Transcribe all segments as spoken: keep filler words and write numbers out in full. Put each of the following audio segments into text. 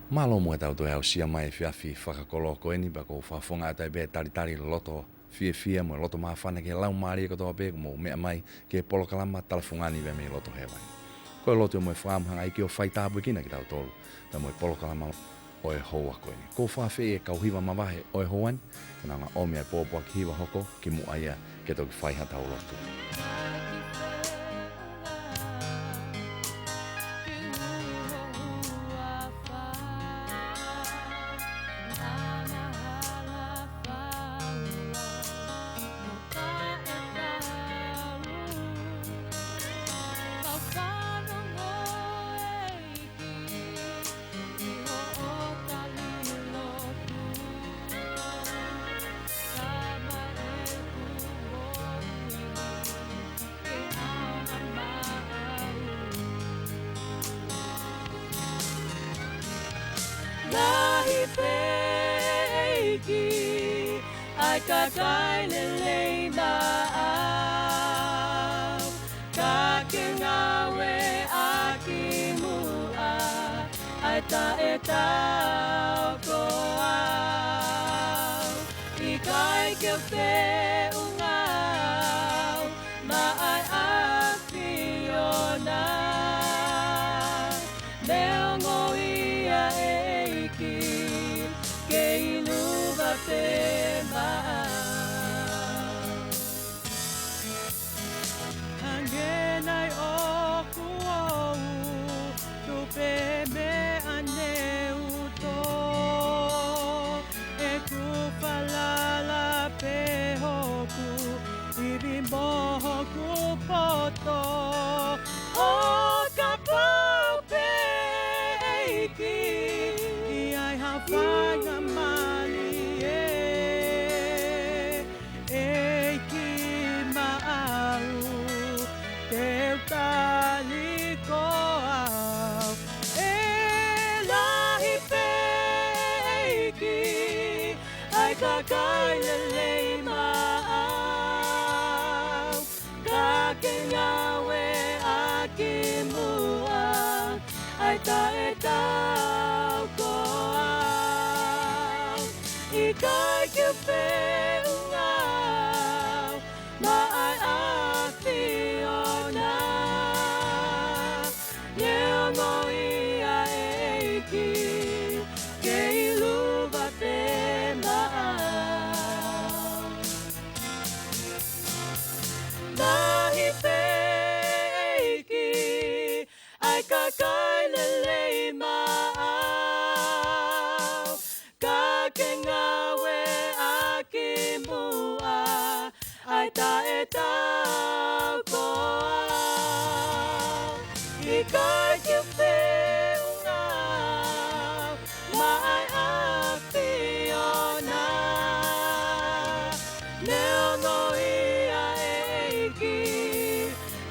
Mālō muʻa ʻetau toe aʻusia mai e efiafi fakakolo ko eni, pea ʻoku ou fakafofongaʻi atu ai pē e talitali loto fiefia mo e loto māfana ki he laumālie kotoa pē ʻoku mou meʻa mai ki he polokalama Tala Fungani pea mei loto Hēvani. Ko e lotu mo e fakaʻamu hangaʻi ke ʻo faitāpuekina kitautolu pea mo e polokalama ʻo e houa ko eni. ʻOku ou fakaafeʻi e kau hiva mavahe ʻo e houa ni ke nau hanga ʻo ʻomi ʻa e pōpoaki hiva hoko kimuʻa ia ke toki fai haʻatau lotu. Lahi pē ʻEiki ʻa e kakai lelei maʻau, ka ke ngāueʻaki muʻa ʻa e taʻetaau ko au. ʻIkai ke u feʻunga au maʻa e ʻAfiona, neongo ia ʻEiki ke ʻi luva pē maʻau. Hangē nai ʻoku ou tupe meʻa neutō, ʻeku falala pē hoku ivi mo hoku poto. ʻO kapau pē ʻEiki ʻi ai ha faingamālie, ʻEiki maʻau, te u tali koe au. ʻE lahi pē ʻEiki ʻa e kakai lelei maʻau, ka ke ngāueʻaki muʻa ʻa e taʻetaau ko au. ʻIkai ke u feʻunga au maʻa e ʻAfiona, neongo ia ʻEiki ke ʻi luva pē maʻau. Lahi pē ʻEiki ʻa e kakai lelei maʻau, ka ke ngāueʻaki muʻa ʻa e taʻetaau ko au. ʻIkai ke u feʻunga au maʻa e ʻAfiona, neongo ia ʻEiki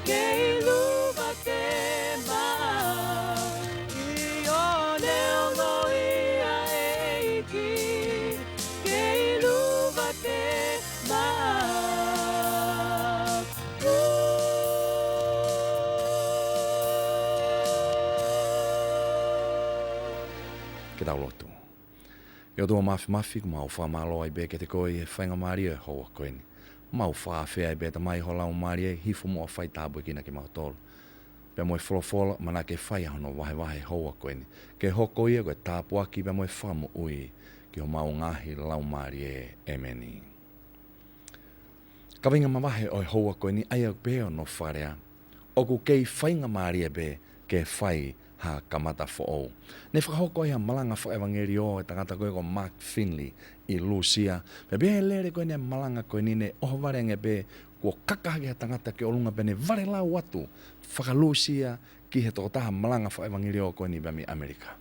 ke ʻi luva pē maʻau. ʻIo, neongo ia ʻEiki ke ʻi luva pē maʻau. Ke tau lotu. ʻE ʻOtua Māfimafi, ʻoku mau fakamālō ai pē kiate koe ʻi he faingamālie ʻo e houa ko eni. Mau fakaafeʻi ai pē Tamai ho Laumālie ke hifo muʻa ʻo faitāpuekina kimautolu pea mo e folofola, ʻamanaki ke fai ʻa hono vahevahe ʻi he houa ko eni, ke hoko ia ko e tāpuaki pea mo e fakamoʻui ki homau ngaahi laumālie. ʻEmeni. Kaveinga mavahe ʻo e houa ko eni, ʻa ia pē ʻoku nofo fakalea: ʻOku kei faingamālie pē ke fai ha kamata foʻou. Ne fakahoko ai ha malanga fakaʻevangeliō ʻa e tangata ko ē ko Mark Finley ʻi Lūsia. Pea pea lele ko eni e malanga ko eni, ne ʻohovale ange pē kuo kaka hake ha tangata ki ʻolunga pea ne valelau atu faka-Lūsia ki he tokotaha malanga fakaʻevangeliō ko eni pea mei ʻAmelika.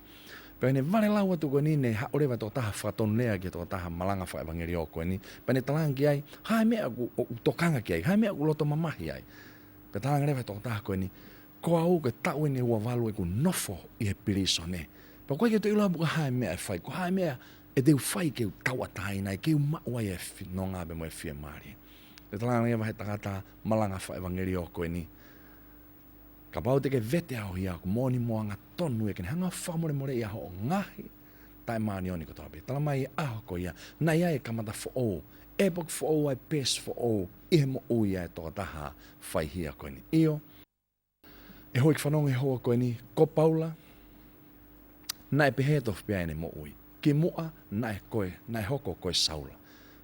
Pea ne valelau atu ko eni, ne haʻu leva e tokotaha fakatonulea ki he tokotaha malanga fakaʻevangeliō ko eni, pea ne talaange ki ai ha meʻa ʻoku, ʻoku tokanga ki ai, ha meʻa ʻoku loto mamahi ai. Pea talaange leva ʻe he tokotaha ko eni, ko au ko e taʻu eni ʻe ua valu ʻeku nofo ʻi he pilīsone, pea ʻoku ʻikai ke u toe ʻilo pe ko e hā e meʻa ʻe fai, ko e hā e meʻa ʻe te u fai ke u tauʻatāina ai, ke u maʻu ai e fi-, nonga pea mo e fiemālie. Pea talaange leva ʻe he tangata malanga fakaʻevangeliō ko eni, Kapau te ke vete au ia, ʻoku moʻoni mo angatonu ia ke ne hanga ʻo fakamolemoleʻi ʻa hoʻo ngaahi taʻemāʻoniʻoni kotoa pē. Talamai ʻaho ko ia, naʻe ʻi ai e kamata foʻou, ʻepoki foʻou, ʻa e peesi foʻou ʻi he moʻui ʻa e tokotaha faihia ko eni. ʻIo, ʻe houʻeiki fanongo he houa ko eni, ko Paula, naʻe pehē tofu pē ʻa ʻene moʻui. Kimuʻa, naʻe ko e, naʻe hoko ko e Saula.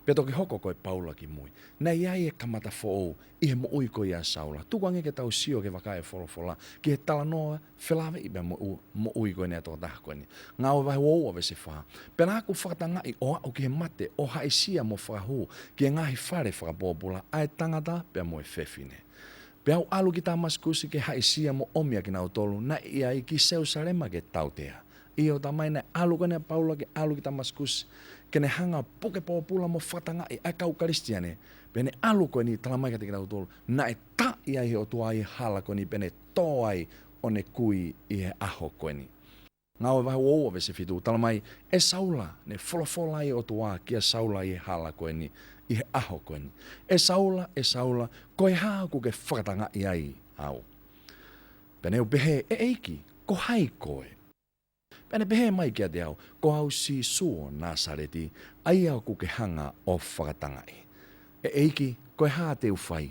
Pea toki hoko ko e Paula kimui. Naʻe ʻi ai e kamata foʻou ʻi he moʻui ko ia ʻa Saula. Tukuange ke tau sio ki he vakai ʻa e folofola, ki he talanoa felāveʻi pea mo e ʻū moʻui ko eni ʻa e tokotaha ko eni. Ngāue vahe ua ua veesi fā. Pea naʻa ku fakatangaʻi ʻo aʻu ki he mate, ʻo haʻisia mo fakahū ki he ngaahi fale fakapōpula ʻa e tangata pea mo e fefine. Pea u ʻalu ki Tamasikusi ke haʻisia mo ʻomi ʻa kinautolu naʻe ʻi ai ki Selusalema ke tautea. ʻIo, talamai naʻe ʻalu ko eni ʻa Paula ke ʻalu ki Tamasikusi, ke ne hanga ʻo puke pōpula mo fakatangaʻi ʻa e kau Kalisitiane. Pea ne ʻalu ko eni, talamai kiate kinautolu, naʻe tā ia ʻe he ʻOtua ʻa e hala ko eni, pea ne tō ai ʻo ne kui ʻi he ʻaho ko eni. Ngāue vahe ua ua veesi fitu, talamai, ʻe Saula, ne folofola ʻa e ʻOtua kia Saula ʻi he hala ko eni, ʻi he ʻaho ko eni. ʻE Saula, ʻe Saula, ko e hā ʻoku ke fakatangaʻi ai au? Pea ne u pehē, ʻe ʻEiki, ko hai koe? Pea ne pehē mai kiate au, ko au Sīsū ʻo Nāsaleti, ʻa ia ʻoku ke hanga ʻo fakatangaʻi. ʻE ʻEiki, ko e hā te u fai?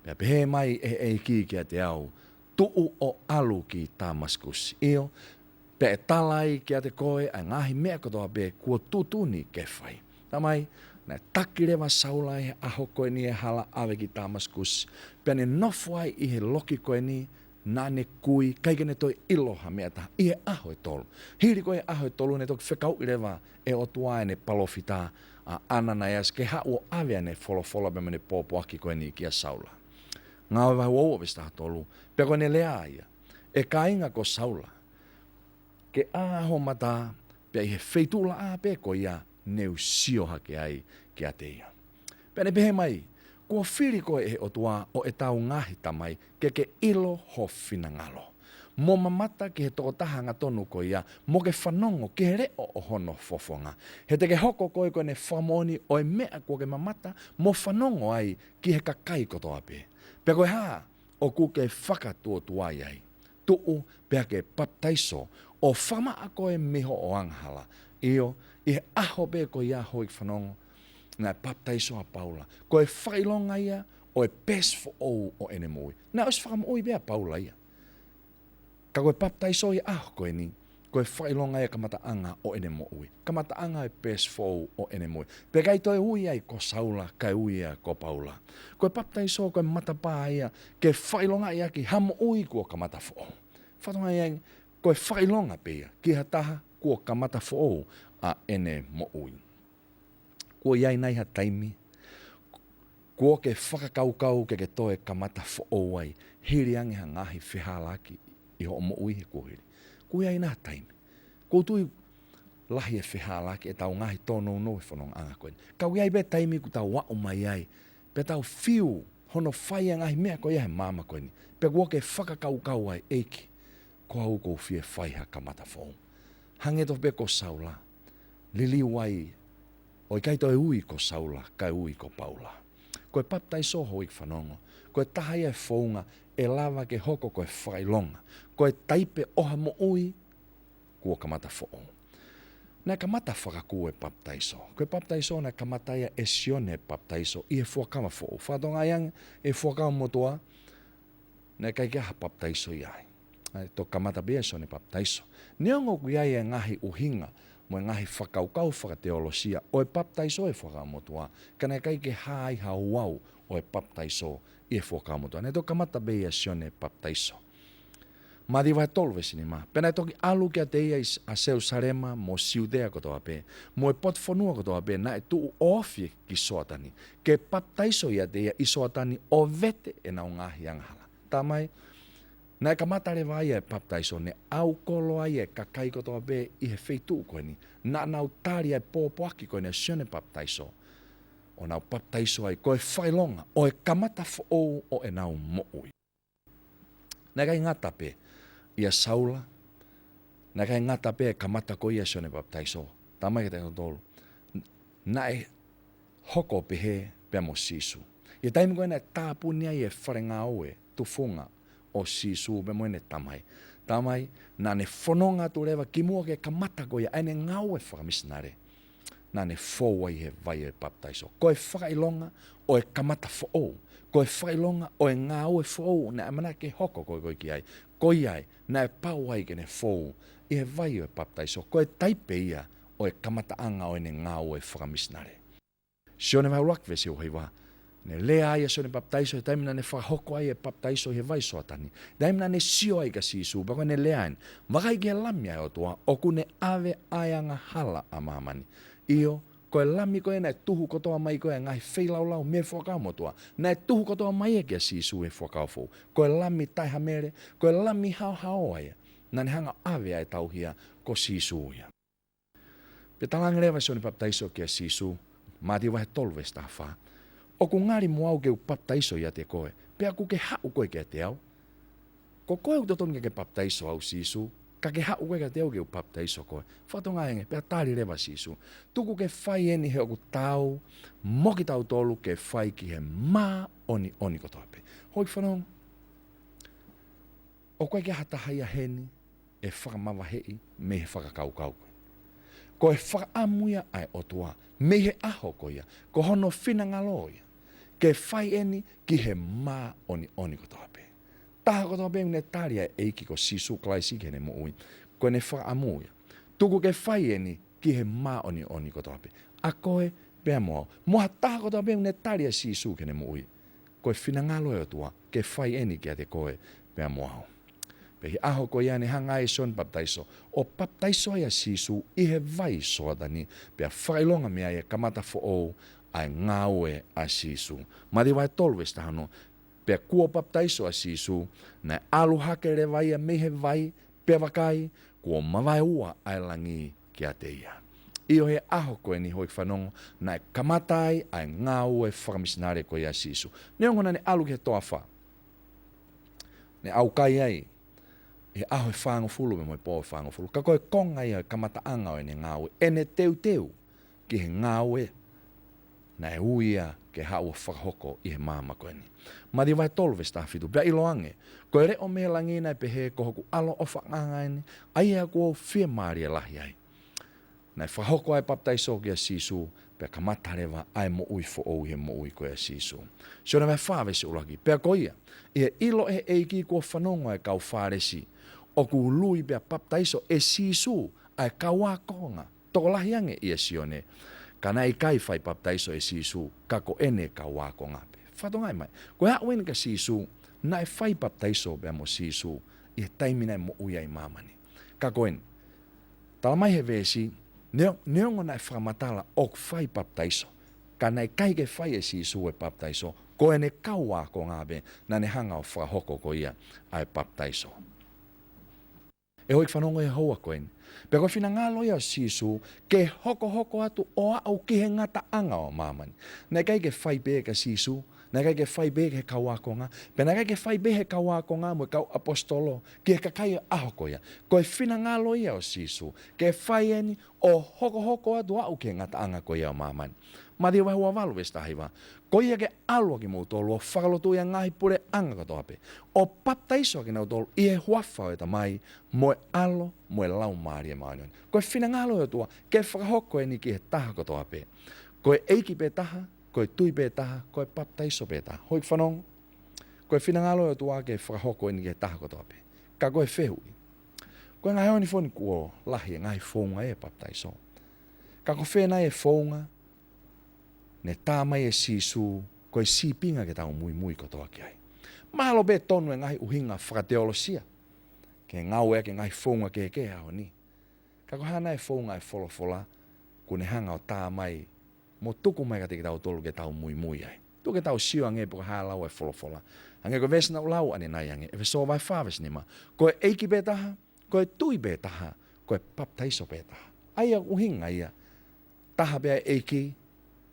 Pea pehē mai ʻe he ʻEiki kiate au, tuʻu ʻo ʻalu ki Tamasikusi. ʻIo, pea ʻe tala ai kiate koe ʻa e ngaahi meʻa kotoa pē kuo tuʻutuʻuni ke fai. Talamai, naʻe taki leva ʻa Saula ʻi he ʻaho ko eni ʻi he hala ʻave ki Tamasikusi. Pea ne nofo ai ʻi he loki ko eni, naʻa ne kui, ʻikai ke ne toe ʻilo ha meʻa ʻe taha, ʻi he ʻaho ʻe tolu. Hili ko ē ʻaho ʻe tolu, ne toki fekauʻi leva ʻe he ʻOtua ʻene palōfita ʻa ʻAnanaiasi ke haʻu ʻo ʻave ʻene folofola pea mo ʻene pōpoaki ko eni kia Saula. Ngāue vahe ua ua veesi taha tolu. Pea ko ʻene lea ia, ʻE kāinga ko Saula, ke ʻā ho mata, pea ʻi he feituʻulaʻā pē ko ia ne u sio hake ai kiate ia. Pea ne pehē mai, kuo fili koe ʻe he ʻOtua ʻo ʻetau ngaahi tamai, ke ke ʻilo ho finangalo, mo mamata ki he tokotaha angatonu ko ia, mo ke fanongo ki he leʻo ʻo hono fofonga. He te ke hoko koe ko ʻene fakamoʻoni ʻo e meʻa kuo ke mamata mo fanongo ai ki he kakai kotoa pē. Pea ko e hā ʻoku ke fakatuotuai ai? Tuʻu pea ke papitaiso ʻo fakamaʻa koe mei hoʻo angahala. ʻIo, ʻi he ʻaho pē ko ia, houʻeiki fanongo, naʻe papitaiso ʻa Paula. Ko e fakaʻilonga ia ʻo e peesi foʻou ʻo ʻene moʻui. Naʻe ʻosi fakamoʻui pē ʻa Paula ia. Ka ko e papitaiso ʻi he ʻaho ko eni, ko e fakaʻilonga ia e kamataʻanga ʻo ʻene moʻui. Kamataʻanga e peesi foʻou ʻo ʻene moʻui. Pea ʻikai toe ui ai ko Saula, kae ui ia ko Paula. Ko e papitaiso ko e matapā ia ke fakaʻilongaʻi ʻaki ha moʻui kuo kamata foʻou. Fatongia ia, ko e fakaʻilonga pē ia ki ha taha kuo kamata foʻou ʻa ʻene moʻui. Kuo ʻi ai nai ha taimi kuo ke fakakaukau ke ke toe kamata foʻou ai, hili ange ha ngaahi fehālaaki ʻi hoʻo moʻui he kuohili? Kuo ʻi ai nai ha taimi? ʻOku ou tui lahi e fehālaaki ʻetau ngaahi tōnounou he fonongaʻanga ko eni. Ka ʻoku ʻi ai pē taimi ʻoku tau aʻu mai ai, pea tau fiu hono fai ʻa e ngaahi meʻa ko ia he māmani ko eni. Pea kuo ke fakakaukau ai, ʻEiki, ko au ʻoku ou fie fai ha kamata foʻou. Hangē tofu pē ko Saula, liliu ai ʻo ʻikai toe ui ko Saula, kae ui ko Paula. Ko e papitaiso, houʻeiki fanongo, ko e taha ia e founga ʻe lava ke hoko ko e fakaʻilonga, ko e taipe ʻo ha moʻui kuo kamata foʻou. Naʻe kamata fakakū e papitaiso. Ko e papitaiso naʻe kamata ia ʻe Sione Papitaiso ʻi he Fuakava Foʻou. Fatongia ange, ʻi he Fuakava Motuʻa, naʻe ʻikai ke ʻi ai ha papitaiso ia ai. Naʻe toki kamata pē ia ʻe Sione Papitaiso. Neongo ʻoku ʻi ai e ngaahi ʻuhinga mo e ngaahi fakakaukau fakateolosia ʻo e papitaiso ʻi he Fuakava Motuʻa, ka naʻe ʻikai ke hā ai ha ouau ʻo e papitaiso ʻi he Fuakava Motuʻa. Naʻe toki kamata pē ia ʻe Sione Papitaiso. Mātiu vahe tolu veesi nima. Pea naʻe toki ʻalu kiate ia ʻa Selusalema mo Siutea kotoa pē, mo e potu fonua kotoa pē naʻe tuʻu ofi ki Soatani, ke papitaiso ʻiate ia ʻi Soatani ʻo vete ʻenau ngaahi angahala. Talamai, naʻe kamata leva ia e papitaiso, ne ʻaukolo ai e kakai kotoa pē ʻi he feituʻu ko eni, naʻa nau tali ʻa e pōpoaki ko eni ʻa Sione Papitaiso, ʻo nau papitaiso ai, ko e fakaʻilonga ʻo e kamata foʻou ʻo ʻenau moʻui. Naʻe ʻikai ngata pē ʻia Saula, naʻe ʻikai ngata pē e kamata ko ia ʻa Sione Papitaiso. Talamai kiate kitautolu, naʻe hoko pehē pea mo Sīsū. ʻI he taimi ko ē naʻe tāpuni ai e fale ngāue tufunga ʻo Sīsū pea mo ʻene Tamai. Tamai, naʻa ne fononga atu leva kimuʻa ke kamata ko ia ʻene ngāue fakamisinale. Naʻa ne fou ai he vai ʻo e papitaiso. Ko e fakaʻilonga ʻo e kamata foʻou. Ko e fakaʻilonga ʻo e ngāue foʻou naʻe ʻamanaki ke hoko ko ē ko ē ki ai. Ko ia ai, naʻe pau ai ke ne fou ʻi he vai ʻo e papitaiso. Ko e taipe ia ʻo e kamataʻanga ʻo ʻene ngāue fakamisinale. Sione vahe ʻuluaki veesi uahiva. Ne lea ai ʻa Sione Papitaiso he taimi naʻa ne fakahoko ai e papitaiso ʻi he vai Soatani. Taimi naʻa ne sio ai kia Sīsū, pea ko ʻene lea eni: Vakai ki he Lami ʻa e ʻOtua, ʻoku ne ʻave ʻa e angahala ʻa māmani. ʻIo, ko e Lami ko ē naʻe tuhu kotoa mai ko ē ʻa e ngaahi feilaulau mei he Fuakava Motuʻa. Naʻe tuhu kotoa mai ia kia Sīsū he Fuakava Foʻou. Ko e Lami taʻehamele, ko e Lami haohaoa ia. Naʻa ne hanga ʻo ʻave ʻa e tauhi ia, ko Sīsū ia. Pea talaange leva ʻe Sione Papitaiso kia Sīsū, Mātiu vahe tolu veesi taha fā: ʻOku ngali mo au ke u papitaiso ʻiate koe, pea ʻoku ke haʻu koe kiate au? Ko koe ʻoku totonu ke ke papitaiso au, Sīsū, ka ke haʻu koe kiate au ke u papitaiso koe. Fakatokangaʻi ange, pea tali leva ʻe Sīsū: Tuku ke fai eni he ʻoku taau mo kitautolu ke fai ki he māʻoniʻoni kotoa pē. Houʻeiki fanongo, ʻoku ʻikai ke ʻi ai ha taha ia heni ʻe fakamavaheʻi mei he fakakaukau ko ē. Ko e fakaʻamu ia ʻa e ʻOtua mei he ʻaho ko ia, ko hono finangalo ia, ke fai eni ki he māʻoniʻoni kotoa pē. Taha kotoa pē ʻoku ne tali ʻa e ʻEiki ko Sīsū Kalaisi ki heʻene moʻui, ko ʻene fakaʻamu ia: Tuku ke fai eni ki he māʻoniʻoni kotoa pē. ʻA koe pea mo au. Mo ha taha kotoa pē ʻoku ne tali ʻa Sīsū ki heʻene moʻui, ko e finangalo ʻo e ʻOtua ke fai eni kiate koe pea mo au. Pea ʻi he ʻaho ko ia ne hanga ai ʻe Sione Papitaiso ʻo papitaiso ai ʻa Sīsū ʻi he vai Soatani, pea fakaʻilonga mei ai e kamata foʻou ʻa e ngāue ʻa Sīsū. Mātiu vahe tolu veesi taha ono: Pea kuo papitaiso ʻa Sīsū, naʻe ʻalu hake leva ia mei he vai, pea vakai, kuo mavaeua ʻa e langi kiate ia. ʻIo, he ʻaho ko eni, houʻeiki fanongo, naʻe kamata ai ʻa e ngāue fakamisinale ko ia ʻa Sīsū. Neongo naʻa ne ʻalu ki he toafa, ne ʻaukai ai he ʻaho ʻe fāngofulu pea mo e pō ʻe fāngofulu, ka ko e konga ia ʻo e kamataʻanga ʻo ʻene ngāue, ʻene teuteu ki he ngāue naʻe ui ia ke haʻu ʻo fakahoko ʻi he māmani ko eni. Mātiu vahe tolu veesi taha fitu: Pea ʻiloange, ko e leʻo mei he langi naʻe pehē, Ko hoku ʻAlo ʻofaʻanga eni, ʻa ia ʻoku ou fiemālie lahi ai. Naʻe fakahoko ʻa e papitaiso kia Sīsū, pea kamata leva ʻa e moʻui foʻou ʻi he moʻui ko ia ʻa Sīsū. Sione vahe fā veesi ʻuluaki: Pea ko ia, ʻi he ʻilo ʻe he ʻEiki kuo fanongo ʻa e kau Fālesi ʻoku ului pea papitaiso ʻe Sīsū ʻa e kau ākonga, tokolahi ange ʻia Sione, ka naʻe ʻikai fai papitaiso ʻe Sīsū, ka ko ʻene kau ākonga pē. Fakatokangaʻi mai, ko e aʻu eni kia Sīsū, naʻe fai papitaiso pea mo Sīsū ʻi he taimi naʻe moʻui ai ʻi māmani. Ka ko eni, tala mai he veesi, neo-, neongo naʻe fakamatala ʻoku fai papitaiso, ka naʻe ʻikai ke fai ʻe Sīsū e papitaiso, ko ʻene kau ākonga pē naʻa ne hanga ʻo fakahoko ko ia ʻa e papitaiso. ʻE houʻeiki fanongo, ʻi he houa ko eni, pea ko e finangalo ia ʻo Sīsū ke hokohoko atu ʻo aʻu ki he ngataʻanga ʻo māmani. Naʻe ʻikai ke fai pē kia Sīsū, naʻe ʻikai ke fai pē ki he kau ākonga, pea naʻe ʻikai ke fai pē he kau ākonga mo e kau ʻaposetolo ki he kakai ʻo e ʻaho ko ia. Ko e finangalo ia ʻo Sīsū ke fai eni ʻo hokohoko atu ʻo aʻu ki he ngataʻanga ko ia ʻo māmani. Mātiu vahe ua valu veesi taha hiva: Ko ia ke ʻalu ʻa kimoutolu ʻo fakalotuʻi ʻa e ngaahi puleʻanga kotoa pē, ʻo papitaiso ʻa kinautolu ʻi he huafa ʻo e Tamai, mo e ʻAlo, mo e Laumālie Māʻoniʻoni. Ko e finangalo ʻo e ʻOtua ke fakahoko eni ki he taha kotoa pē. Ko e ʻEiki pē taha, ko e tui pē taha, ko e papitaiso pē taha. Houʻeiki fanongo, ko e finangalo ʻo e ʻOtua ke fakahoko eni ki he taha kotoa pē. Ka ko e fehuʻi, ko e ngaahi ʻaho ni foki kuo lahi e ngaahi founga ʻo e papitaiso. Ka ko fē nai e founga ne tā mai ʻe Sīsū ko e sīpinga ke tau muimui kotoa ki ai? Mahalo pē tonu e ngaahi ʻuhinga fakateolosia ke ngāueʻaki e ngaahi founga kehekehe he ʻaho ni. Ka ko e hā nai e founga ʻa e folofola kuo ne hanga ʻo tā mai mo tuku mai kiate kitautolu ke tau muimui ai? Tuku ke tau sio ange pe ko e hā e lau ʻa e folofola. Hangē ko e veesi naʻa ku lau ʻanenai ange, ʻEfesō vahe fā veesi nima: Ko e ʻEiki pē taha, ko e tui pē taha, ko e papitaiso pē taha. ʻA ia ʻoku ʻuhinga ia, taha pē ʻa e ʻEiki,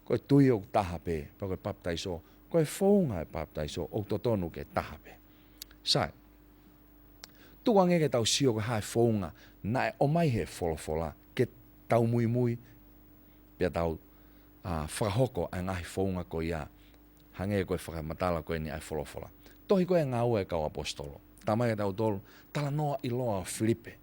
ko e tui ʻoku taha pē, pea ko e papitaiso, ko e founga ʻo e papitaiso ʻoku totonu ke taha pē. Sai, tuku ange ke tau sio ko e hā e founga naʻe ʻomai ʻe he folofola ke tau muimui, pea tau, ā, fakahoko ʻa e ngaahi founga ko ia, hangē ko e fakamatala ko eni ʻa e folofola. Tohi ko ē Ngāue ʻa e Kau ʻAposetolo. Talamai kiate kitautolu, talanoa ʻiloa ʻo Filipe.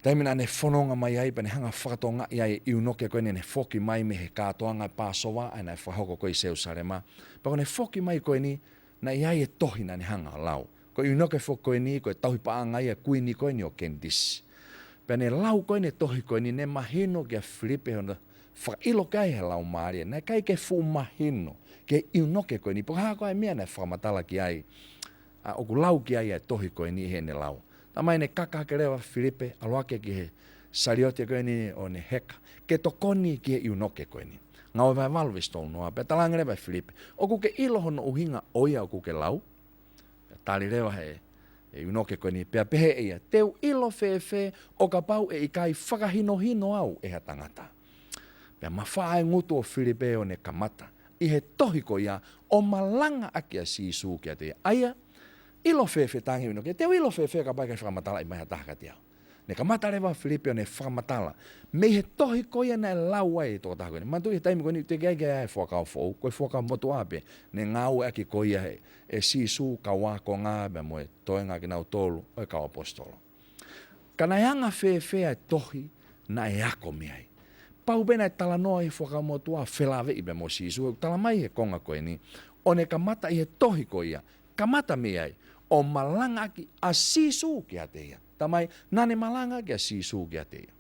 Taimi naʻa ne fononga mai ai, pea ne hanga ʻo fakatokangaʻi ai e ʻiunoke ko eni naʻa ne foki mai mei he kātoanga ʻo e Pāsova, ʻa ia naʻe fakahoko ko ē ʻi Selūsalema. Pea ko ʻene foki mai ko eni, naʻe ʻi ai e tohi naʻa ne hanga ʻo lau. Ko e ʻiunoke foki ko eni, ko e tauhi paʻanga ia ʻo e kuini ko eni ʻo Kenitisi. Pea ne lau ko eni e tohi ko eni, ne mahino kia Filipe hono fakaʻilo ki ai ʻe he Laumālie. Naʻe ʻikai ke fuʻu mahino ki he ʻiunoke ko eni pe ko e hā koā e meʻa naʻe fakamatala ki ai. ʻA, ʻoku lau ki ai e tohi ko eni heʻene lau. Talamai naʻe kaka hake leva ʻa Filipe, ʻalu hake ki he saliote ko eni ʻo ne heka, ke tokoni ki he ʻiunoke ko eni. Ngāue vahe valu veesi tolu noa, pea talaange leva ʻe Filipe, ʻoku ke ʻilo hono ʻuhinga ʻo ia ʻoku ke lau? Pea tali leva ʻe he, ʻe he ʻiunoke ko eni, pea pehē ʻe ia, te u ʻilo fēfē ʻo kapau ʻe ʻikai fakahinohino au ʻe ha tangata? Pea mafaʻa e ngutu ʻo Filipe ʻo ne kamata ʻi he tohi ko ia ʻo malangaʻaki ʻa Sīsū kiate ia. ʻA ia, ʻilo fēfē, talaange ʻe he ʻiunoke, te u ʻilo fēfē kapau ʻe ʻikai fakamatalaʻi mai ha taha kiate au? Ne kamata leva ʻa Filipe ʻo ne fakamatala mei he tohi ko ia naʻe lau ai ʻe he tokotaha ko eni. Manatuʻi he taimi ko eni teʻeki ai ke ʻi ai e Fuakava Foʻou, ko e Fuakava Motuʻa pē naʻe ngāueʻaki ko ia ʻe, ʻe Sīsū, kau ākonga pea mo e toenga kinautolu ʻo e kau ʻaposetolo. Ka naʻe anga fēfē ʻa e tohi naʻe ako mei ai? Pau pē naʻe talanoa ʻi he Fuakava Motuʻa ʻo felāveʻi pea mo Sīsū, ʻoku talamai ʻe he konga ko eni, ʻo ne kamata ʻi he tohi ko ia, kamata mei ai, ʻo malangaʻaki ʻa Sīsū kiate ia. Talamai, naʻa ne malangaʻaki ʻa Sīsū kiate ia.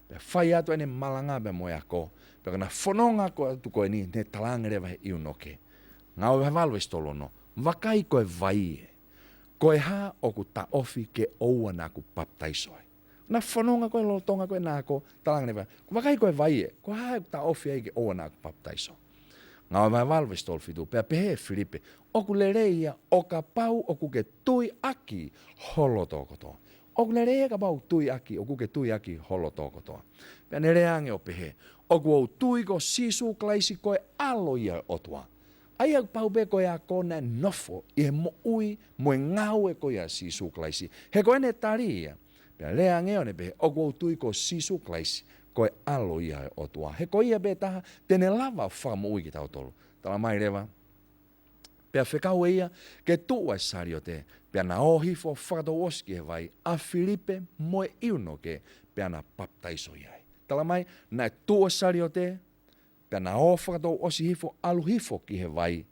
Pea fai atu ʻene malanga pea mo e ako, pea ko ʻena fononga ko ē atu ko eni, ne talaange leva ʻe he ʻiunoke. Ngāue vahe valu veesi tolu ono, vakai ko e vai ē, ko e hā ʻoku taʻofi ke ʻoua naʻa ku papitaiso ai? ʻEna fononga ko ē, lolotonga ko ē ʻena ako, talaange leva, vakai ko e vai ē, ko e hā ʻoku taʻofi ai ke ʻoua naʻa ku papitaiso? Ngāue vahe valu veesi tolu fitu, pea pehē ʻe Filipe, ʻoku lelei ia ʻo kapau ʻoku ke tui ʻaki ho loto kotoa. ʻOku lelei ia kapau tui ʻaki, ʻoku ke tui ʻaki ho loto kotoa. Pea ne lea ange ʻo pehē, ʻoku ou tui ko Sīsū Kalaisi ko e ʻAlo ia ʻo e ʻOtua. ʻA ia ʻoku pau pē ko e ako naʻe nofo ʻi he moʻui mo e ngāue ko ia ʻa Sīsū Kalaisi. He ko ʻene tali ia, pea lea ange ʻo ne pehē, ʻoku ou tui ko Sīsū Kalaisi ko e ʻAlo ia ʻo e ʻOtua. He ko ia pē taha te ne lava ʻo fakamoʻui kitautolu. Talamai leva, pea fekau ʻe ia ke tuʻu ʻa e saliote, pea na ō hifo fakatouʻosi ki he vai, ʻa Filipe mo e ʻiunoke, pea na papitaiso ʻi ai. Talamai, naʻe tuʻu ʻa e saliote, pea na ō fakatouʻosi hifo, ʻalu hifo ki he vai,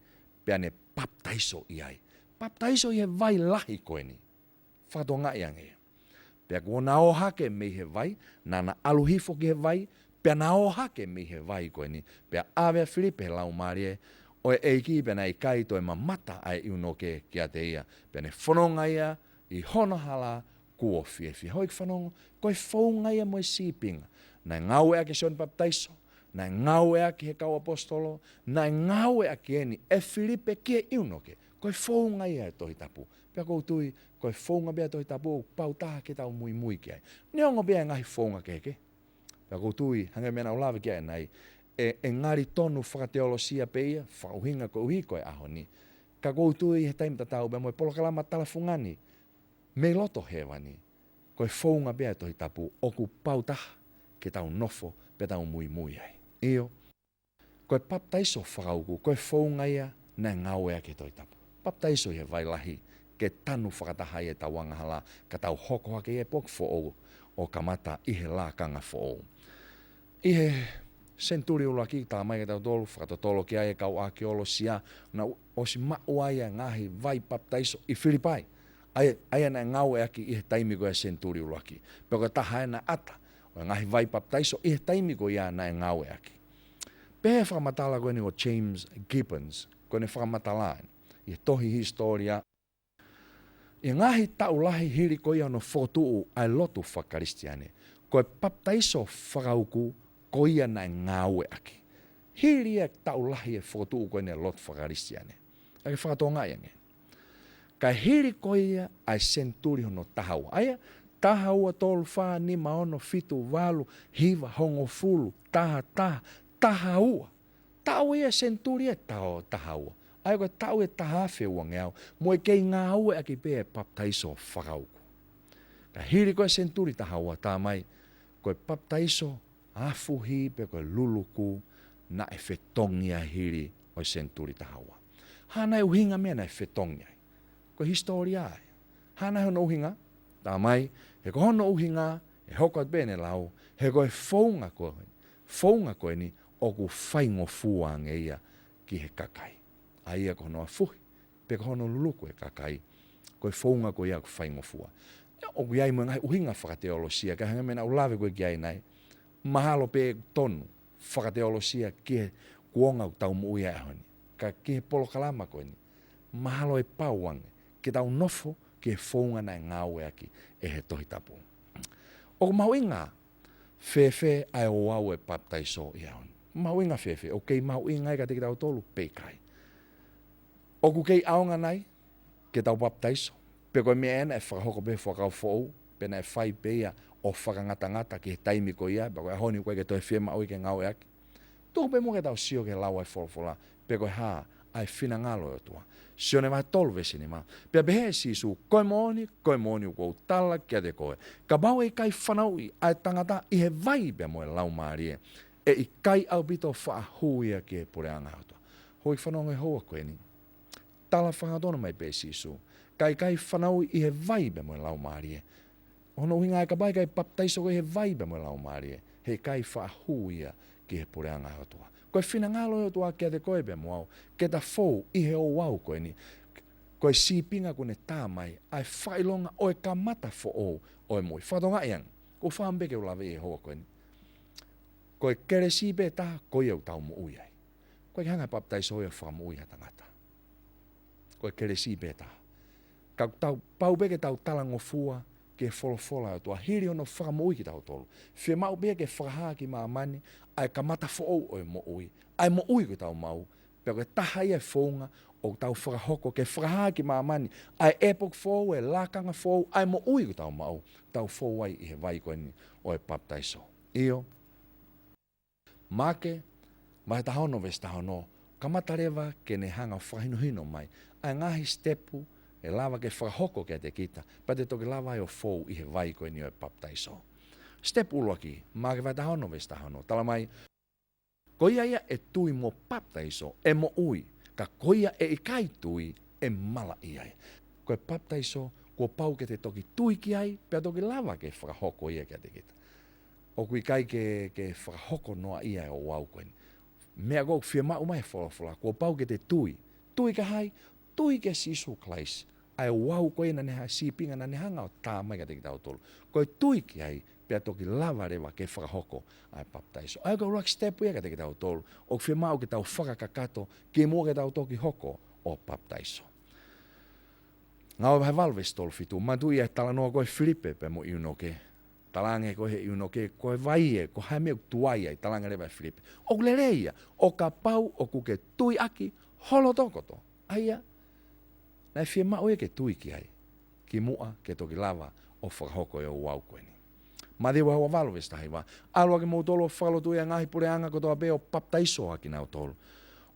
pea ne papitaiso ʻi ai. Papitaiso ʻi he vai lahi ko eni. Fakatokangaʻi ange. Pea kuo na ō hake mei he vai, naʻa na ʻalu hifo ki he vai, pea na ō hake mei he vai ko eni, pea ʻave ʻa Filipe ʻe he Laumālie ʻo e ʻEiki, pea naʻe ʻikai toe mamata ʻa e ʻiunoke kiate ia, pea ne fononga ia ʻi hono hala kuo fiefia. Houʻeiki fanongo, ko e founga ia mo e sīpinga naʻe ngāueʻaki ʻe Sione Papitaiso, naʻe ngāueʻaki ʻe he kau ʻaposetolo, naʻe ngāueʻaki eni ʻe Filipe ki he ʻiunoke. Ko e founga ia ʻo e Tohi Tapu. Pea ʻoku ou tui, ko e founga pē ia ʻo e Tohi Tapu ʻoku pau taha ke tau muimui ki ai. Neongo pē ʻa e ngaahi founga kehekehe. Pea ʻoku ou tui, hangē ko e meʻa naʻa ku lave ki ai ʻanenai, ʻe, ʻe ngali tonu fakateolosia pē ia, fakaʻuhinga koeʻuhi ko e ʻaho ni. Ka ʻoku ou tui he taimi tatau pē mo e polokalama talafungani mei loto hēvani, ko e founga pē ia ʻo e Tohi Tapu ʻoku pau taha ke tau nofo pea tau muimui ai. ʻIo, ko e papitaiso fakauku, ko e founga ia naʻe ngāueʻaki ʻe he Tohi Tapu. Papitaiso ʻi he vai lahi, ke tanu fakataha ai ʻetau angahala, ka tau hoko hake ʻi he poki foʻou ʻo kamata ʻi he lakanga foʻou. ʻI he senituli ʻuluaki, talamai kiate kitautolu, fakatotolo ki ai e kau ʻākeolosia, naʻa nau ʻosi maʻu ai ʻa e ngaahi vai papitaiso ʻi Filipai. ʻA ia, ʻa ia naʻe ngāueʻaki ʻi he taimi ko ia ʻo e senituli ʻuluaki. Pea ko e taha ʻena ʻata ʻo e ngaahi vai papitaiso ʻi he taimi ko ia naʻe ngāueʻaki. Pehē ʻe he fakamatala ko eni ʻo James Gibbons, ko ʻene fakamatala ʻi he tohi hisitōlia, ʻi he ngaahi taʻu lahi hili ko ia hono fokotuʻu ʻa e lotu faka-Kalisitiane, ko e papitaiso fakauku ko ia naʻe ngāueʻaki. Hili e taʻu lahi e fokotuʻu ko eni e lotu faka-Kalisitiane. ʻA ia ke fakatokangaʻi ange. Ka hili ko ia ʻa e senituli hono taha ua. ʻA ia, taha ua, tolu, fā, nima, ono, fitu, valu, hiva, hongofulu, taha taha, taha ua. Taʻu ia e senituli ʻe tau taha ua. ʻA ia ko e taʻu ʻe taha afe uangeau, mo e kei ngāueʻaki pē e papitaiso fakauku. Ka hili ko e senituli taha ua, talamai, ko e papitaiso afuhi pe ko e luluku naʻe fetongi ai hili ʻo e senituli taha ua. Hā nai e ʻuhinga meʻa naʻe fetongi ai? Ko e hisitōlia ia. Hā nai hono ʻuhinga? Talamai, he ko hono ʻuhinga, ʻe hoko atu pē ʻene lau, he ko e founga ko, founga ko eni, ʻoku faingofua ange ia ki he kakai. ʻA ia ko hono afuhi, pe ko hono luluku e kakai, ko e founga ko ia ʻoku faingofua. ʻOku ʻi ai mo e ngaahi ʻuhinga fakateolosia, ka hangē ko e meʻa naʻa ku lave ko ē ki ai nai, mahalo pē tonu fakateolosia ki he kuonga ʻoku tau moʻui ai he ʻaho ni. Ka ki he polokalama ko eni, mahalo ʻe pau ange ke tau nofo ki he founga naʻe ngāueʻaki ʻe he Tohi Tapu. ʻOku mahuʻinga fēfē ʻa e ouau e papitaiso he ʻaho ni? Mahuʻinga fēfē? ʻOku kei mahuʻinga ia kiate kitautolu pe ʻikai? ʻOku kei ʻaonga nai ke tau papitaiso, pe ko e meʻa ena ʻe fakahoko pē he Fuakava Foʻou, pe naʻe fai pē ia ʻo fakangatangata ki he taimi ko ia, pea ko e ʻaho ni ʻoku ʻikai ke toe fiemaʻu ia ke ngāueʻaki? Tuku pē muʻa ke tau sio ki he lau ʻa e folofola, pe ko e hā ʻa e finangalo ʻo e ʻOtua. Sione vahe tolu veesi nima. Pea pehē ʻe Sīsū, ko e moʻoni, ko e moʻoni ʻoku ou tala kiate koe, kapau ʻe ʻikai fanauʻi ʻa e tangata ʻi he vai pea mo e Laumālie, ʻe ʻikai ʻaupito faʻa hū ia ki he puleʻanga ʻo e ʻOtua. Hoi fanongo he houa ko eni. Tala fakatonu mai pē ʻe Sīsū, ka ʻikai fanauʻi ʻi he vai pea mo e Laumālie. Hono ʻuhinga ē, kapau ʻe ʻikai papitaiso koe ʻi he vai pea mo e Laumālie, he ʻikai faʻa hū ia ki he puleʻanga ʻo e ʻOtua. Ko e finangalo ʻo e ʻOtua kiate koe pea mo au, ke ta fou ʻi he ouau ko eni. Ko e sīpinga kuo ne tā mai, ʻa e fakaʻilonga ʻo e kamata foʻou ʻo e moʻui. Fakatokangaʻi ange, ʻoku ou fakaʻamu pē ke u lave he houa ko eni. Ko e kelesi pē taha, ko ia ʻoku tau moʻui ai. ʻOku ʻikai ke hanga ʻe he papitaiso ia ʻo fakamoʻui ha tangata. Ko e kelesi pē taha. Ka ʻoku tau, pau pē ke tau talangofua ki he folofola ʻa e ʻOtua, hili hono fakamoʻui kitautolu. Fiemaʻu pē ia ke fakahā ki māmani ʻa e kamata foʻou ʻo e moʻui, ʻa e moʻui ʻoku tau maʻu, pea ko e taha ia e founga ʻoku tau fakahoko ke fakahā ki māmani ʻa e ʻepoki foʻou, e lakanga foʻou, ʻa e moʻui ʻoku tau maʻu, tau fou ai ʻi he vai ko eni ʻo e papitaiso. ʻIo. Maʻake vahe taha ono veesi taha ono, kamata leva ke ne hanga ʻo fakahinohino mai ʻa e ngaahi sitepu ʻe lava ke fakahoko kiate kita, pea te toki lava ai ʻo fou ʻi he vai ko eni ʻo e papitaiso. Sitepu ʻuluaki, Maʻake vahe taha ono veesi taha ono, talamai, ko ia ia ʻe tui mo papitaiso, ʻe moʻui, ka ko ia ʻe ʻikai tui, ʻe malaʻia ia. Ko e papitaiso, kuo pau ke te toki tui ki ai, pea toki lava ke fakahoko ia kiate kita. ʻOku ʻikai ke, ke fakahoko noa ia e ouau ko eni. Meʻa ʻoku fiemaʻu mai he folofola, kuo pau ke te tui. Tui kia hai? Tui kia Sīsū Kalaisi. ʻA e ouau ko ē naʻa ne ha-, sīpinga naʻa ne hanga ʻo tā mai kiate kitautolu. Ko e tui ki ai, pea toki lava leva ke fakahoko ʻa e papitaiso. ʻA ia ko e ʻuluaki sitepu ia kiate kitautolu ʻoku fiemaʻu ke tau fakakakato kimuʻa ke tau toki hoko ʻo papitaiso. Ngāue vahe valu veesi tolu fitu, manatuʻi ʻa e talanoa ko ē ʻa Filipe pea mo ʻIunoke. Talaange ko ē ʻe he ʻIunoke, ko e vai ē, ko e hā e meʻa ʻoku tuai ai, talaange leva ʻe Filipe, ʻoku lelei ia, ʻo kapau ʻoku ke tui ʻaki ho loto kotoa. ʻA ia, naʻe fiemaʻu ia ke tui ki ai kimuʻa ke toki lava ʻo fakahoko e ouau ko eni. Mātiu vahe ua valu veesi taha hiva, ʻalu ʻa kimoutolu ʻo fakalotuʻi ʻa e ngaahi puleʻanga kotoa pē ʻo papitaiso ʻa kinautolu,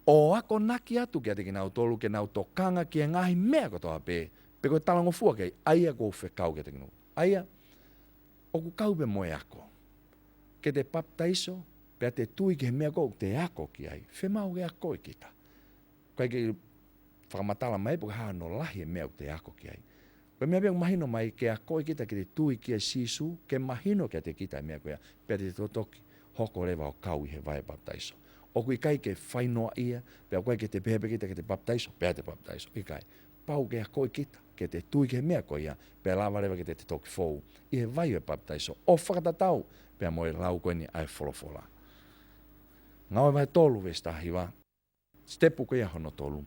ʻo akonaki atu kiate kinautolu ke nau tokanga ki he ngaahi meʻa kotoa pē, pea ko e talangofua ki ai, ʻa ia kuo u fekau kiate kinautolu. ʻA ia, ʻoku kau pē mo e ako. Ke te papitaiso, pea te tui ki he meʻa ko ē ʻoku te ako ki ai. Fiemaʻu ke akoʻi kita. ʻOku ʻikai ke fakamatala mai pe ko e hā hono lahi e meʻa ʻoku te ako ki ai. Ko e meʻa pē ʻoku mahino mai, ke akoʻi kita ke te tui kia Sīsū, ke mahino kiate kita e meʻa ko ia, pea te toki hoko leva ʻo kau ʻi he vai papitaiso. ʻOku ʻikai ke fai noa ia, pea ʻoku ʻikai ke te pehē pē kita ke te papitaiso, pea te papitaiso. ʻIkai. Pau ke akoʻi kita ke te tui ki he meʻa ko ia, pea lava leva ke te toki fou ʻi he vai ʻo e papitaiso, ʻo fakatatau pea mo e lau ko eni ʻa e folofola. Ngāue vahe tolu veesi taha hiva, sitepu ko ia hono tolu.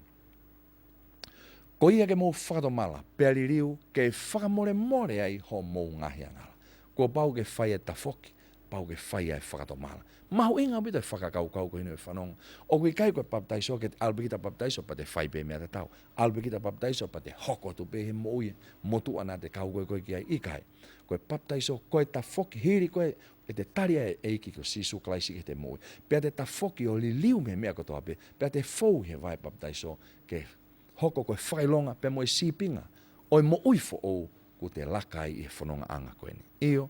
Ko ia ke mou fakatomala, pea liliu, ke fakamolemole ai hoʻomou ngaahi angahala. Kuo pau ke fai e tafoki, pau ke fai ʻa e fakatomala. Mahuʻinga ʻaupito e fakakaukau ko eni ʻo e fanongo. ʻOku ʻikai ko e papitaiso ke te ʻalu pē kita papitaiso pea te fai pē meʻa tatau. ʻAlu pē kita papitaiso pea te hoko atu pē he moʻui motuʻa naʻa te kau ko ē ko ē ki ai, ʻikai. Ko e papitaiso, ko e tafoki hili ko ē ʻete tali ʻa e ʻEiki ko Sīsū Kalaisi ki heʻete moʻui. Pea te tafoki ʻo liliu mei he meʻa kotoa pē, pea te fou he vai papitaiso ke hoko ko e fakaʻilonga pea mo e sīpinga ʻo e moʻui foʻou kuo te laka ai ʻi he fonongaʻanga ko eni. ʻIo,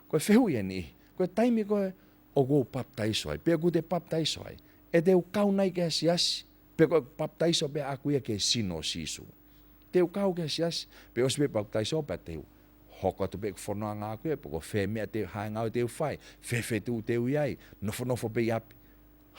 ko e fehuʻi eni, ko e taimi ko ē ʻoku ou papitaiso ai, pe ʻoku te papitaiso ai, ʻe te u kau nai ki he siasi, pe ko e papitaiso pē ʻaʻaku ia ki he sino ʻo Sīsū? Te u kau ki he siasi, pe ʻosi pē papitaiso pea te u hoko atu pē ʻeku fononga ʻaʻaku ia, pe ko fē meʻa te u, hā e ngāue te u fai, fē feituʻu te u ʻi ai, nofonofo pē ʻi ʻapi.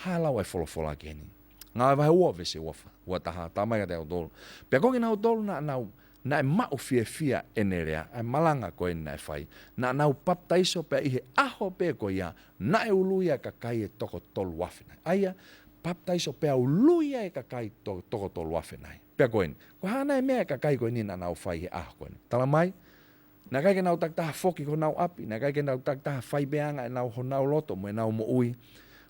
Hā e lau ʻa e folofola ki heni? Ngāue vahe ua veesi ua fā, ua taha, talamai kiate kitautolu: Pea ko kinautolu naʻa nau, naʻe maʻu fiefia ʻene lea, ʻa e malanga ko ē naʻe fai, naʻa nau papitaiso pea ʻi he ʻaho pē ko ia, naʻe ului ʻa e kakai ʻe toko tolu afe nai. ʻA ia, papitaiso pea ului ʻa e kakai to-, toko tolu afe nai. Pea ko eni, ko e hā nai e meʻa ʻa e kakai ko eni naʻa nau fai he ʻaho ko eni? Talamai, naʻe ʻikai ke nau takitaha foki ki honau ʻapi, naʻe ʻikai ke nau takitaha fai pē ʻa e anga ʻenau, honau loto mo ʻenau moʻui.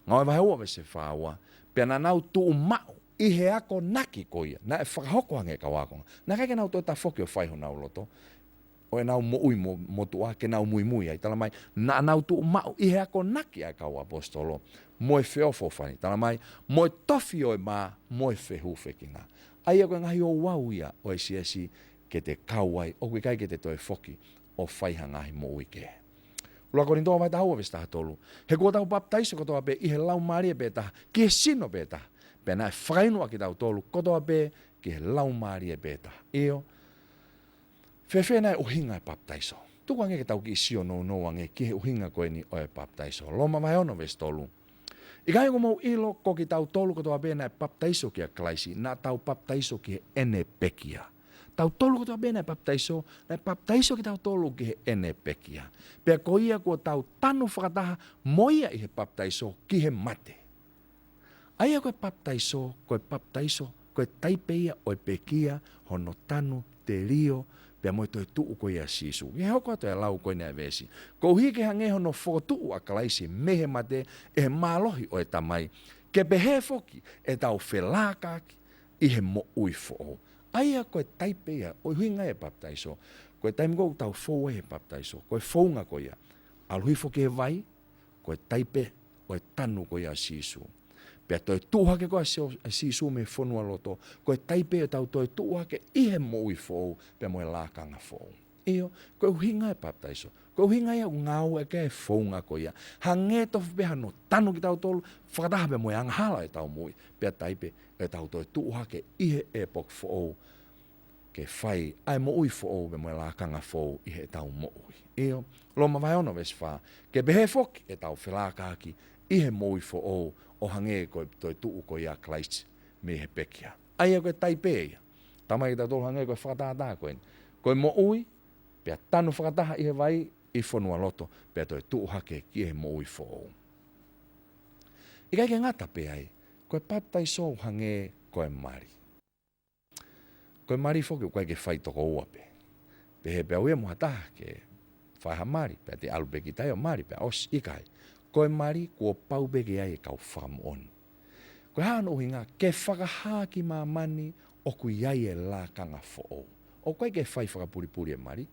Ngāue vahe ua veesi fā ua: Pea naʻa nau tuʻu maʻu ʻi he akonaki ko ia naʻe fakahoko ange ʻe he kau ākonga. Naʻe ʻikai ke nau toe tafoki ʻo fai honau loto, ʻo ʻenau moʻui mo-, motuʻa ke nau muimui ai. Talamai, naʻa nau tuʻu maʻu ʻi he akonaki ʻa e kau ʻaposetolo mo e feʻofoʻofani. Talamai, mo e tofi ʻo e mā, mo e fehūfekina. ʻA ia ko e ngaahi ouau ia ʻo e siasi ke te kau ai, ʻoku ʻikai ke te toe foki ʻo fai ha ngaahi moʻui kehe. ʻUluaki Kolinitō vahe taha ua veesi taha tolu: He kuo tau papitaiso kotoa pē ʻi he Laumālie pē taha, ki he sino pē taha, pea naʻe fakainu ʻa kitautolu kotoa pē ki he Laumālie pē taha. ʻIo, fēfē nai e ʻuhinga e papitaiso? Tuku ange ke tau kiʻi sio nounou ange ki he ʻuhinga ko eni ʻo e papitaiso. Loma vahe ono veesi tolu: ʻIkai ʻoku mou ʻilo ko kitautolu kotoa pē naʻe papitaiso kia Kalaisi, naʻa tau papitaiso ki heʻene pekia? Tautolu kotoa pē naʻe papitaiso, naʻe papitaiso kitautolu ki heʻene pekia. Pea ko ia kuo tau tanu fakataha mo ia ʻi he papitaiso ki he mate. ʻA ia ko e papitaiso, ko e papitaiso, ko e taipe ia ʻo e pekia, hono tanu, telio, pea mo e toetuʻu ko ia ʻa Sīsū. ʻI he hoko atu e lau ko eni ʻa e veesi: Koeʻuhi ke hangē hono fokotuʻu ʻa Kalaisi mei he mate ʻe he mālohi ʻo e Tamai, ke pehē foki ʻetau felākaki ʻi he moʻui foʻou. ʻA ia ko e taipe ia, ʻo e ʻuhinga e papitaiso, ko e taimi ko ē ʻoku tau fou ai he papitaiso, ko e founga ko ia, ʻalu hifo ki he vai, ko e taipe ʻo e tanu ko ia ʻa Sīsū. Pea toetuʻu hake ko ē ʻa Sī-, ʻa Sīsū mei he fonualoto, ko e taipe ʻetau toetuʻu hake ʻi he moʻui foʻou, pea mo e lakanga foʻou. ʻIo, ko e ʻuhinga e papitaiso. Ko e ʻuhinga ia ʻoku ngāueʻaki e founga ko ia. Hangē tofu pē hano tanu kitautolu, fakataha pea mo e angahala ʻetau moʻui. Pea taipe ʻetau toetuʻu hake ʻi he ʻepoki foʻou, ke fai ʻa e moʻui foʻou pea mo e lakanga foʻou ʻi heʻetau moʻui. ʻIo, Loma vahe ono veesi fā: Ke pehē foki ʻetau felākaki ʻi he moʻui foʻou, ʻo hangē ko e toetuʻu ko ia ʻa Kalaisi mei he pekia. ʻA ia ko e taipe ia. Talamai kiate kitautolu hangē ko e fakatātā ko eni. Ko e moʻui, pea tanu fakataha ʻi he vai, ʻi fonualoto, pea toetuʻu hake ki he moʻui foʻou. ʻIkai ke ngata pē ai, ko e papitaiso ʻoku hangē ko e mali. Ko e mali foki ʻoku ʻikai ke fai toko ua pē. Pehē pē ʻe au ia mo ha taha ke fai ha mali, pea te ʻalu pē kita ia ʻo mali, pea ʻosi, ʻikai. Ko e mali kuo pau pē ke ʻi ai e kau fakamoʻoni. Ko e hā hono ʻuhinga? Ke fakahā ki māmani ʻoku ʻi ai e lakanga foʻou. ʻOku ʻikai ke fai fakapulipuli e mali.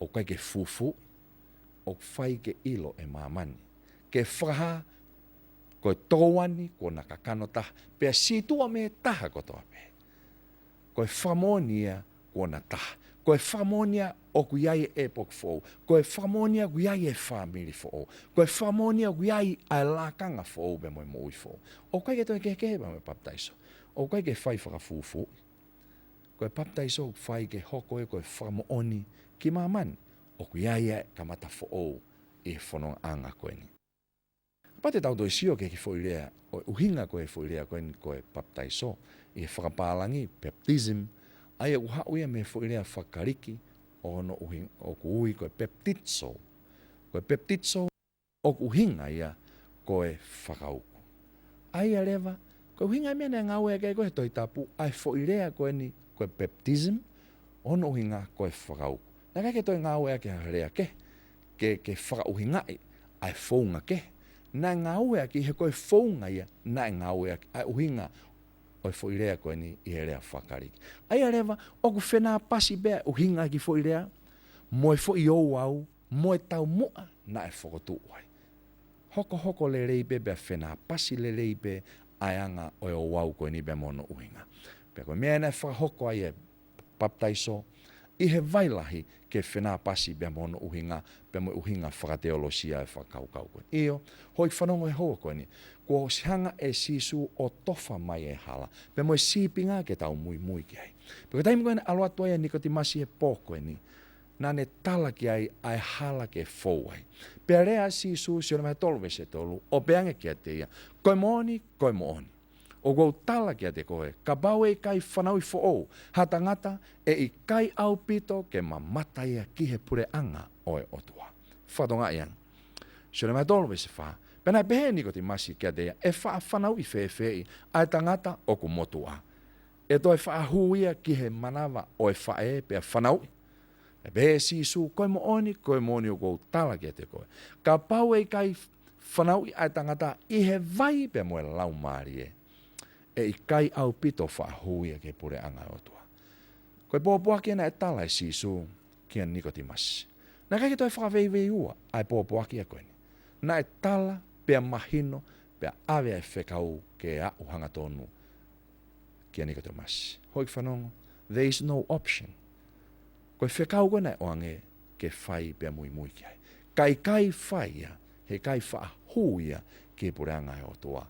ʻOku ʻikai ke fufū, ʻoku fai ke ʻilo ʻe māmani. Ke fakahā, ko e tokouani kuo na kakano taha, pea sītuʻa mei he taha kotoa pē. Ko e fakamoʻoni ia kuo na taha. Ko e fakamoʻoni ia ʻoku ʻi ai e ʻepoki foʻou. Ko e fakamoʻoni ia ʻoku ʻi ai e fāmili foʻou. Ko e fakamoʻoni ia ʻoku ʻi ai ʻa e lakanga foʻou pea mo e moʻui foʻou. ʻOku ʻikai ke toe kehekehe pea mo e papitaiso. ʻOku ʻikai ke fai fakafufū. Ko e papitaiso ʻoku fai ke hoko ia ko e fakamoʻoni ki māmani ʻoku ʻi ai e kamata foʻou ʻi he fonongaʻanga ko eni. Pea te tau toe sio ki he foʻi lea, ʻo e ʻuhinga ko e foʻi lea ko eni ko e papitaiso, ʻi he fakapālangi, baptism, ʻa ia ʻoku haʻu ia mei he foʻi lea fakaKalisi, ʻo hono ʻuhi-, ʻoku ui ko e baptizo. Ko e baptizo, ʻoku ʻuhinga ia ko e fakauku. ʻA ia leva, ko e ʻuhinga e meʻa naʻe ngāueʻaki ai ko ē he Tohi Tapu, ʻa e foʻi lea ko eni ko e baptism, ʻo hono ʻuhinga ko e fakauku. Naʻe ʻikai ke toe ngāueʻaki ha lea kehe, ke, ke fakaʻuhingaʻi ʻa e founga kehe. Naʻe ngāueʻaki he ko e founga ia, naʻe ngāueʻaki ʻa e ʻuhinga ʻo e foʻi lea ko eni ʻi he lea fakaKalisi. ʻA ia leva, ʻoku fenāpasi pē ʻa e ʻuhinga ki he foʻi lea, mo e foʻi ouau, mo e taumuʻa naʻe fokotuʻu ai. Hokohoko lelei pē pea fenāpasi lelei pē ʻa e anga ʻo e ouau ko eni pea mo hono ʻuhinga. Pea ko e meʻa naʻe fakahoko ai e papitaiso, ʻi he vai lahi ke fenāpasi pea mo hono ʻuhinga, pea mo e ʻuhinga fakateolosia e fakakaukau ko ē. ʻIo, houʻeiki fanongo he houa ko eni, kuo ʻosi hanga ʻe Sīsū ʻo tofa mai e hala, pea mo e sīpinga ke tau muimui ki ai. Pea ko e taimi ko ē naʻe ʻalu atu ai ʻa Nikotīmasi he pō ko eni, naʻa ne tala ki ai ʻa e hala ke fou ai. Pea lea ʻa Sīsū, Sione vahe tolu veesi tolu, ʻo pehē ange kiate ia, Ko e moʻoni, ko e moʻoni, ʻoku ou tala kiate koe, kapau ʻe ʻikai fanauʻi foʻou ha tangata, ʻe ʻikai ʻaupito ke mamata ia ki he puleʻanga ʻo e ʻOtua. Fakatokangaʻi ange. Sione vahe tolu veesi fā. Pea naʻe pehē ʻe Nikotīmasi kiate ia, ʻE faʻa fanauʻi fēfeeʻi ʻa e tangata ʻoku motuʻa? ʻE toe faʻa hū ia ki he manava ʻo e faʻē pea fanauʻi? Pea pehē ʻe Sīsū, Ko e moʻoni, ko e moʻoni ʻoku ou tala kiate koe, kapau ʻe ʻikai fanauʻi ʻa e tangata ʻi he vai pea mo e Laumālie, ʻe ʻikai ʻaupito faʻa hū ia ki he puleʻanga ʻo e ʻOtua. Ko e pōpoaki ē naʻe tala ʻe Sīsū kia Nikotīmasi. Naʻe ʻikai ke toe fakaveiveiua ʻa e pōpoaki ko eni. Naʻe tala pea mahino, pea ʻave ʻa e fekau ke aʻu hangatonu kia Nikotīmasi. Houʻeiki fanongo, there is no option. Ko e fekau ko ē naʻe ʻoange ke fai pea muimui ki ai. Ka ʻikai fai ia, he ʻikai faʻa hū ia ki he puleʻanga ʻo e ʻOtua.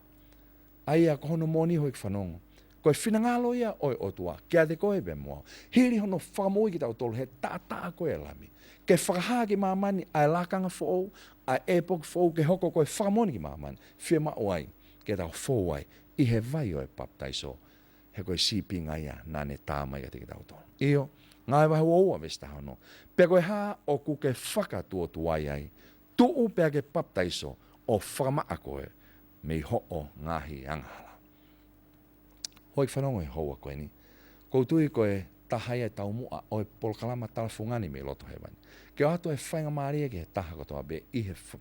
ʻA ia ko hono moʻoni, houʻeiki fanongo, ko e finangalo ia ʻo e ʻOtua kiate koe pea mo au, hili hono fakamoʻui kitautolu he taʻataʻa ko ē ʻo e Lami, ke fakahā ki māmani ʻa e lakanga foʻou, ʻa e ʻepoki foʻou, ke hoko ko e fakamoʻoni ki māmani, fiemaʻu ai ke tau fou ai ʻi he vai ʻo e papitaiso, he ko e sīpinga ia naʻa ne tā mai kiate kitautolu. ʻIo, Ngāue vahe ua ua veesi taha ono. Pea ko e hā ʻoku ke fakatuotuai ai, tuʻu pea ke papitaiso ʻo fakamaʻa koe mei hoʻo ngaahi angahala. Houʻeiki fanongo he houa ko eni, ʻoku ou tui ko e taha ia e taumuʻa ʻo e polokalama Tala Fungani mei Loto Hēvani, ke ʻoatu e faingamālie ki he taha kotoa pē ʻi he f-,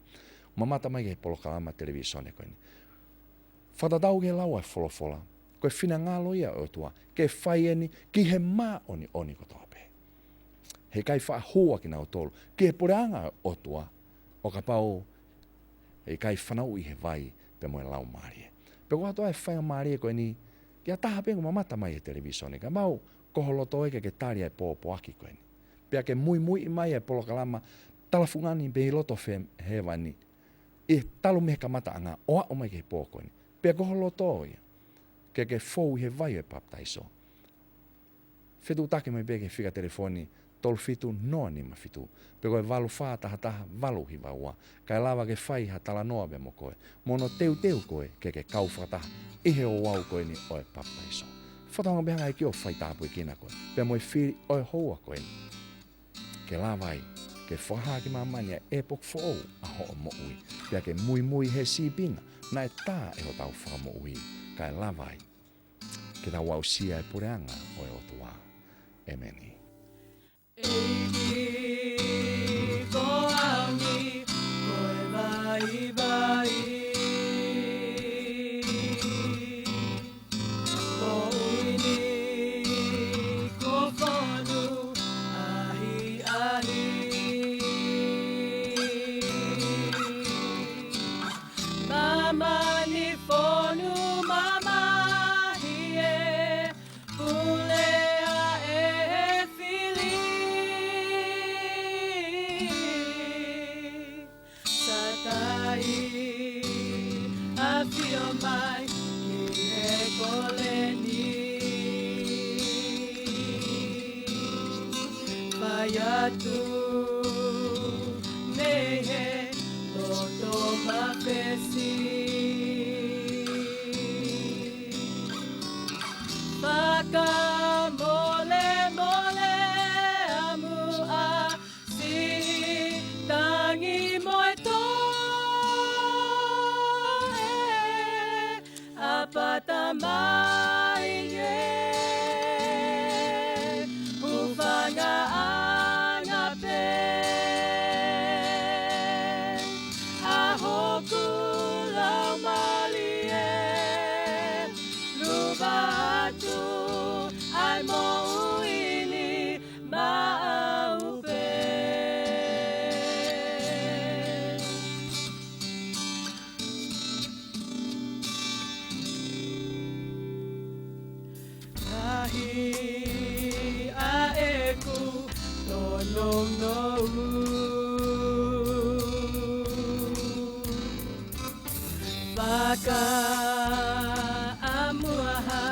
mamata mai ki he polokalama televīsone ko eni, fakatatau ki he lau ʻa e folofola, ko e finangalo ia ʻo e ʻOtua ke fai eni ki he māʻoniʻoni kotoa pē. He ʻikai faʻa hū ʻa kinautolu ki he puleʻanga ʻo e ʻOtua ʻo kapau ʻe ʻikai fanauʻi he vai pea mo e Laumālie. Pea ʻoku ʻoatu ʻa e faingamālie ko eni ki ha taha pē ʻoku mamata mai he televīsone, kapau ko ho loto ē ke ke tali ʻa e pōpoaki ko eni, pea ke muimui mai ʻa e polokalama Tala Fungani mei Loto Fe-, Hēvani, ʻi he talu mei he kamataʻanga ʻo aʻu mai ki he pō ko eni. Pea ko ho loto ia ke ke fou ʻi he vai ʻo e papitaiso, fetuʻutaki mai pē ki he fika telefoni tolu fitu noa nima fitu, pe ko e valu fā taha taha valu hiva ua, kae lava ke fai ha talanoa pea mo koe, mo hono teuteu koe ke ke kau fakataha ʻi he ouau ko eni ʻo e papitaiso. Fakatauange pē hanga ʻe he ʻEiki ʻo fai tāpuekina koe pea mo e fili ʻo e houa ko eni, ke lava ai ke fakahā ki māmani ʻa e ʻepoki foʻou ʻa hoʻo moʻui, pea ke muimui he sīpinga naʻe tā ʻe hotau Fakamoʻui, kae lava ai ke tau aʻusia e puleʻanga ʻo e ʻOtua. ʻEmeni. ʻEiki ko au ni, ko e vaivai. Ko ʻeni ko fonu ʻahiʻahi. Māmani fonu mamahi ē, pule ʻa e fili. Sātai ʻafio mai ki he kole ni. Fai atu mei he loto mafesi. Fakamolemole ʻa muʻa, siʻi tangi mo e toe, ʻapata mai e hūfangaʻanga pē ʻa hoku laumālie, luva atu Fakaʻamuʻa ha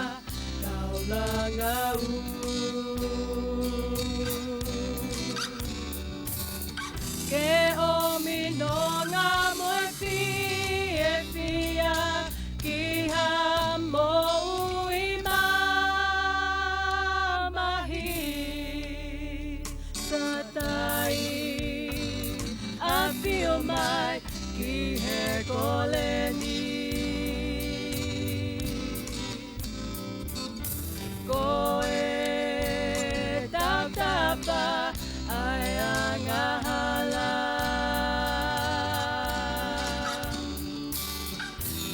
kaunanga ʻu ke ʻomi nonga mo e fiefia ki ha moʻui mamahi. Satai, ʻafio mai ki he kole ni. Ko e tautapa ʻa e angahala.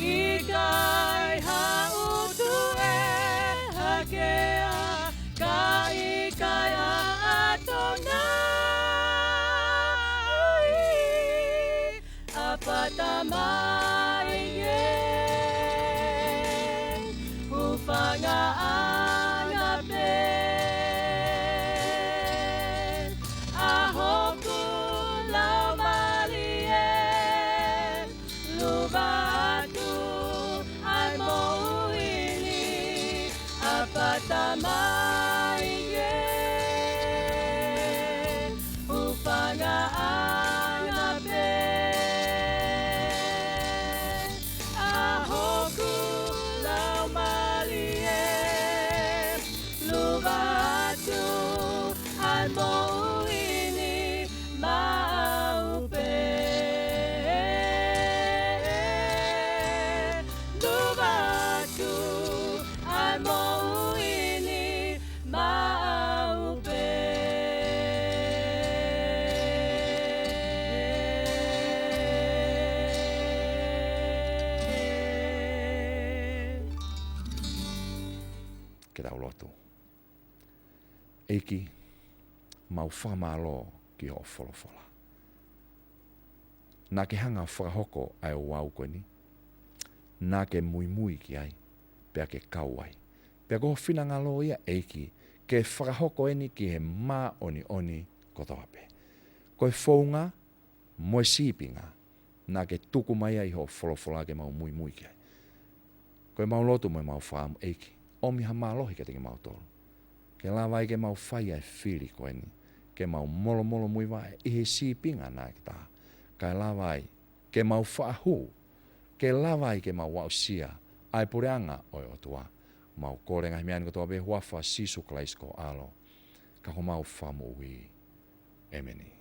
ʻIkai ha ʻutu ʻe hake ai, ka ʻikai ʻaʻatona. ʻApata mai ē, hūfangaʻanga pē ʻa hoku laumālie. Luva atu ʻa e moʻui ni, ʻapata mai ē, hūfangaʻanga pē ʻa hoku laumālie. Luva atu ʻa e moʻui ni maʻau pē. Luva atu ʻa e moʻui ni maʻau pē. Ke tau lotu. ʻEiki, mau fakamālō ki hoʻo folofola. Naʻa ke hanga ʻo fakahoko ʻa e ouau ko eni. Naʻa ke muimui ki ai, pea ke kau ai. Pea ko ho finangalo ia ʻEiki, ke fakahoko eni ki he māʻoniʻoni kotoa pē. Ko e founga mo e sīpinga, naʻa ke tuku mai ai hoʻo folofola ke mau muimui ki ai. Ko ʻemau lotu mo ʻemau fakaʻamu ʻEiki, ʻomi ha mālohi kiate kimautolu. Ke lava ai ke mau fai ʻa e fili ko eni, ke mau molomolomuiva ʻi he sīpinga naʻa ke tā. Kae lava ai ke mau faʻa hū, ke lava ai ke mau aʻusia ʻa e puleʻanga ʻo e ʻOtua. Mau kole ngaahi meʻa ni kotoa pē huafa Sīsū Kalaisi ko ho ʻAlo, ka ko homau Fakamoʻui. ʻĒmeni.